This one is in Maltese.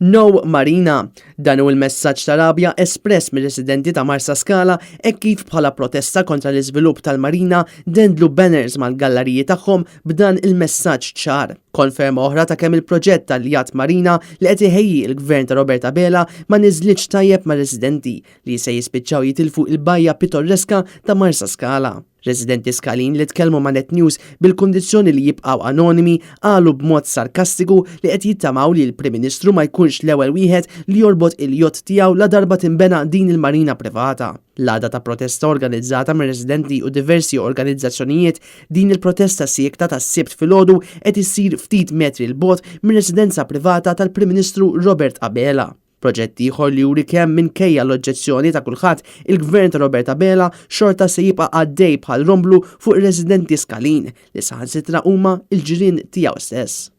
No Marina. Dan hu l-messaġġ ta' rabja espress mir-residenti ta' Marsaskala hekk kif bħala protesta kontra l-iżvilupp tal-marina dendlu banners mal-gallariji tagħhom b'dan il-messaġġ ċar. Konferma oħra ta' kemm il-proġett tal-Yacht Marina li qed iħejji l-Gvern ta' Robert Abela ma niżlitx tajjeb mar-residenti li se jispiċċaw jitilfu il-bajja pittoreska ta' Marsaskala. Residenti Skalin li tkellmu ma' Net News bil-kundizzjoni li jibqgħu anonimi qalu b'mod sarkastiku li qed jittamaw li l-Prim Ministru ma jkunx l-ewwel wieħed li jorbot il-jott tiegħu la darba tinbena din il-marina privata. L-għada ta' protesta organizzata minn residenti u diversi organizzazzjonijiet, din il-protesta siekta tas-Sibt filgħodu qed issir ftit metri 'l bogħod mir-residenza privata tal-Prim Ministru Robert Abela. Proġett ieħor li juri kemm minkejja l-oġġezzjoni ta' kulħadd, il-Gvern ta' Robert Abela xorta se jibqa' għaddej bħal romblu fuq ir-residenti Skalin li saħansitra huma l-ġirien tiegħu stess.